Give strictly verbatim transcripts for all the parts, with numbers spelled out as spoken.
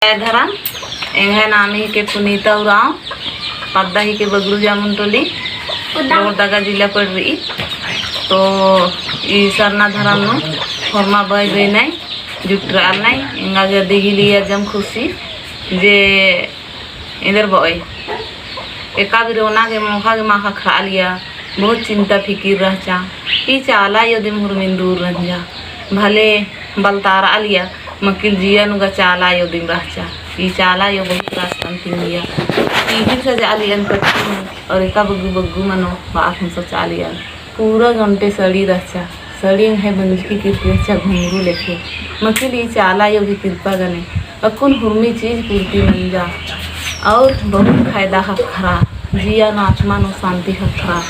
जय धरम, एंग्है नामे हिके पुनीता उराँव, पद्दा हिके बगरू जामुन टोली, लोहरदगा जिला पड़री। तो ई सरना धरम नू होरमा बई बई नई जुटरआ नई, एंगा गे दिहिली अजम खुशी जे एन्देर बओय। एका बिरोना गे मोख़ा गे मा ख़क्खरआ लिया, बहुत चिंता फिकिर रहचा। ई चाला अयो दिम हुरमिन दूर नंजा। भले बलतारआ लिया, मकिल जिया नू गा चाला अयो दिम रहचा। ई चाला अयो बहुत रास्ता नू तिंगिया। टीवी सजआ लियन पट्टी नू, और एका बग्गू बग्गू मनो बात हम सोचआ लियन। पूरा घंटे सड़ी रहचा। सड़ी एंग्है बंजकी किरती रहचा घुंघरू लेखे। मकिल ई चाला अयो गे किरपा गने अक्कुन हुरमी चीज पूर्ति मंजा। और बहुत फायदा ख़क्खरा, जिया नू आत्मा नू शांति ख़क्खरा।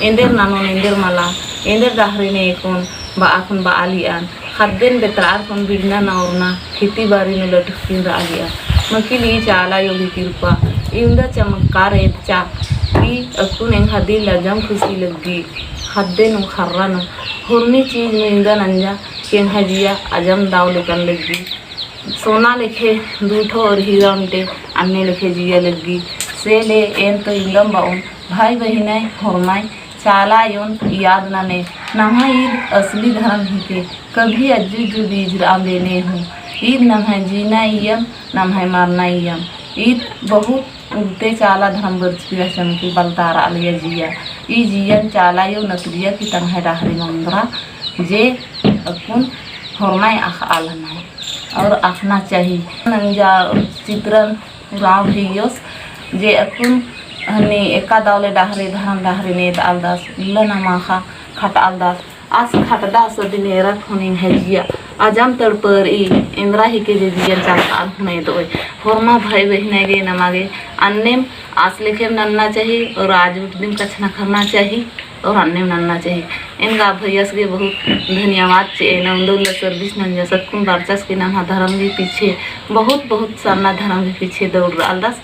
एन्देर ननोन एन्देर मला, एन्देर डहरे ने एकोन बआ ख़ोन बआ लियन। ख़द्दन बेतरार ख़ोन बिड़ना नौरना खेती बारी नू लटुकिन रआ लिया। मकिल ई चाला अयो गे किरपा इवंदा चमत्कार एदचा कि अक्कुन एंग्है दिल अजम खुशी लग्गी। ख़द्दे नू ख़र्रा नू हुरमी चीज नू इवंदा नंजा कि एंग्है जिया अजम दव लेकन लग्गी। सोना लेखे दूठो और हीरा ओन्टे अन्ने लेखे जिया लग्गी। से ले एन तो इवंदम बओन भाई बहिनय होरमय चाला अयोन याद नने। नम्है ईद असली धरम हिके, कभी अज्जु इज्जु बीजरआ बेने हूँ। ईद नम्है जीना इयम, नम्है मरना इयम। ईद बहुत उगते चाला धरम बरचकी रहचा मकिल बलतारआ लिया जिया। ई जियन चाला अयो नतरिया कि तंग्है डहरे नू ओन्दरा जे अक्कुन होरमय अख़आ लनय और अख़ना चाही। नंजा चित्रन उराँव भइयोस जे अक्कुन हनी एका दव ले डहरे धरम डहरे नू एदआलदस, उल्ला नमा ख़ा खटआलदस। आस खटदस अदिन एरा ख़ोन एंग्है जिया अजम तड़परई। एन्दरा हिके जे जिया चाला अयोन एदओय। होरमा भाई बहिनय गे नमा गे अन्नेम आस लेखेम नन्ना चाही और आस उठदिम कछनखरना चाही। और अन्नेम नन्ना चाही। एन गा भइयस गे बहुत धन्यवाद चिएन, उन्दुल service नंजस अक्कुन बरचस कि नम्है धरम गे पीछे बहुत, बहुत सरना धरम गे पीछे दौड़रआलदस।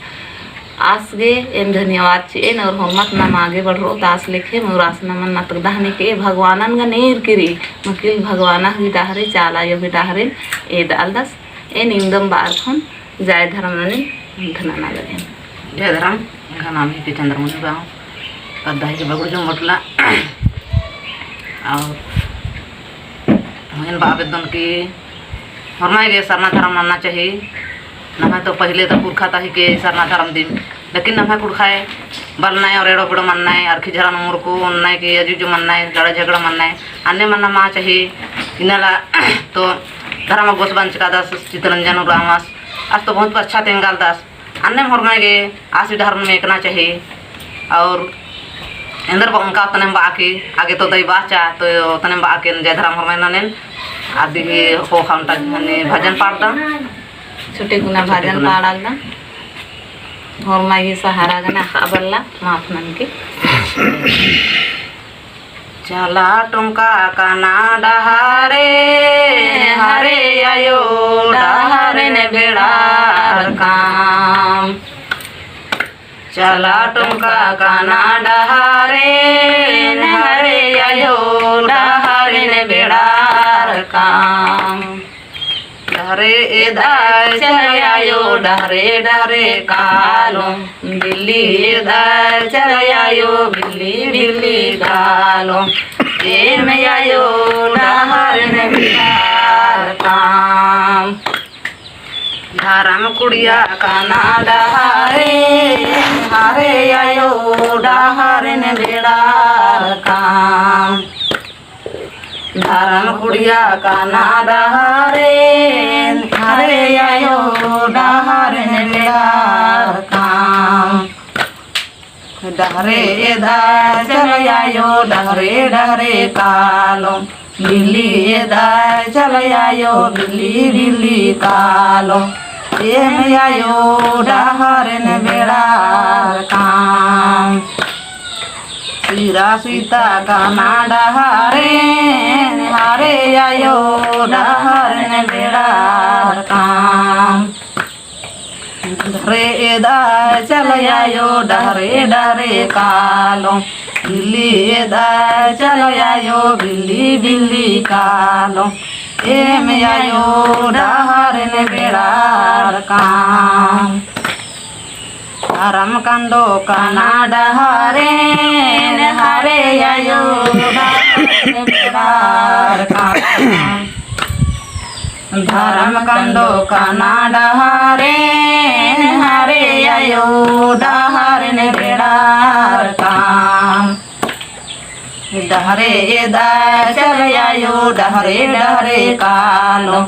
आस गे एन धन्यवाद चिएन और होरमत नम आगे बढ़रओत आस लेखेम और आस नमन नतकदहने के भगवानन गा नेर किरी, मकिल भगवाना गे डहरे चाला अयो गे डहरे एदआलदस। एन इवंदम बअर ख़ोन जय धरम ननी धनना लगे। जय धरम, एंग्है नाम हिके चंद्रमणि उराँव, पद्दा हिके बगड़ू जमुन मोटला। और एन बआ बेद्दन कि होरमय गे सरना धरम नन्ना चाही। नम्है तो पहिले तो पुरखा ता हिके सरना धरम दिम, लेकिन नम्है कुँड़ुख़य बलनय और एड़ो बेड़ो मन्नय, अरखी झरा नू मुरकू ओन्नय कि अज्जु इज्जु मन्नय, लड़ाई झगड़ा मन्नय, अन्ने मन्ना मा चाही। इन्नेला तो धरम अगुवस बंचकादस चितरंजन उराँवस, आस तो बहुत अच्छा तेंगालदस। अन्नेम होरमय गे आसी डहरन मेकना चाही। और एन्देर बओन का तनेम बआ की आगे तो दई बाचा, तो तनेम बआ की जय धरम होरमय ननेन। अदी ही ख़ोख़ा ओन्टा हनी भजन पाड़दम। छोटे गुना भजन पाड़ालदम। होरमय गे सहारा गने अख़आ बल्ला माफ ननके। चाला टोंका काना डहरे, हरे अयो डहरेन बेड़ारकम। चाला टोंका काना डहरे, हरे अयो डहरेन बेड़ारकम। डहरे एदा चल अयो, डहरे डहरे कालों। बिल्ली एदा चल अयो, बिल्ली बिल्ली कालों। एम अयो डहरेन बेड़ारकम। धरम कुड़िया काना डहरे, हरे अयो डहरेन बेड़ारकम। धरम कुड़िया काना डहरे, हरे अयो डहरेन बेड़ारकम। डहरे एदा चल अयो, डहरे डहरे कालों। बिल्ली एदा चल अयो, बिल्ली बिल्ली कालों। एम अयो डहरेन बेड़ारकम। सिरा सीता काना डहरे, हरे अयो डहरेन बेड़ारकम। डहरे एदा चल अयो, डहरे डहरे कालों। बिल्ली एदा चल अयो, बिल्ली बिल्ली कालों। एम आयो डहरेन बेड़ारकम। धरम कंदो कना डहरेन हरे आयो डहरेन बेड़ारकम। धरम कंदो कना डहरेन हरे आयो डहरेन बेड़ारकम। डहरे एदा चल आयो डहरे डहरे कालो।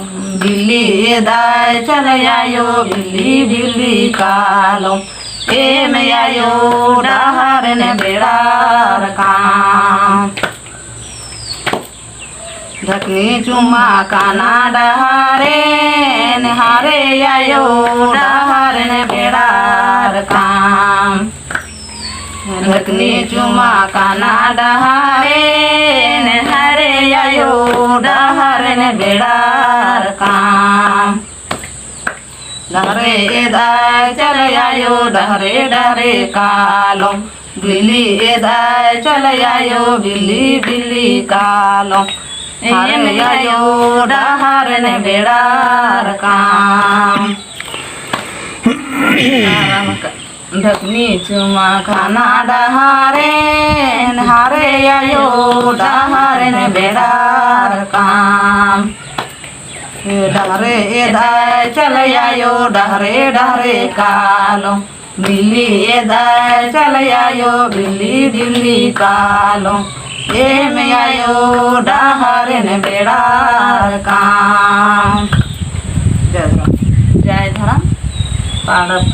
बिल्ली एदा चल आयो बिल्ली बिल्ली कालो। एम आयो डहरेन बेड़ारकम। ढकनी चुमा कना डहरेन हरे आयो डहरेन बेड़ारकम। ढकनी चुमा कना डहरेन हरे आयो डहरेन बेड़ारकम। डहरे एदा चल आयो डहरे डहरे कालो। बिल्ली एदा चल आयो बिल्ली बिल्ली कालो। हरे आयो डहरेन बेड़ारकम। ढकनी चुमा कना डहरेन हरे आयो डहरेन बेड़ारकम। डहरे एदा चल आयो डहरे डहरे कालो। बिल्ली एदा चल आयो बिल्ली बिल्ली कालो। एम आयो डहरेन बेड़ारकम। जय धरम। जय धरम। पाड़त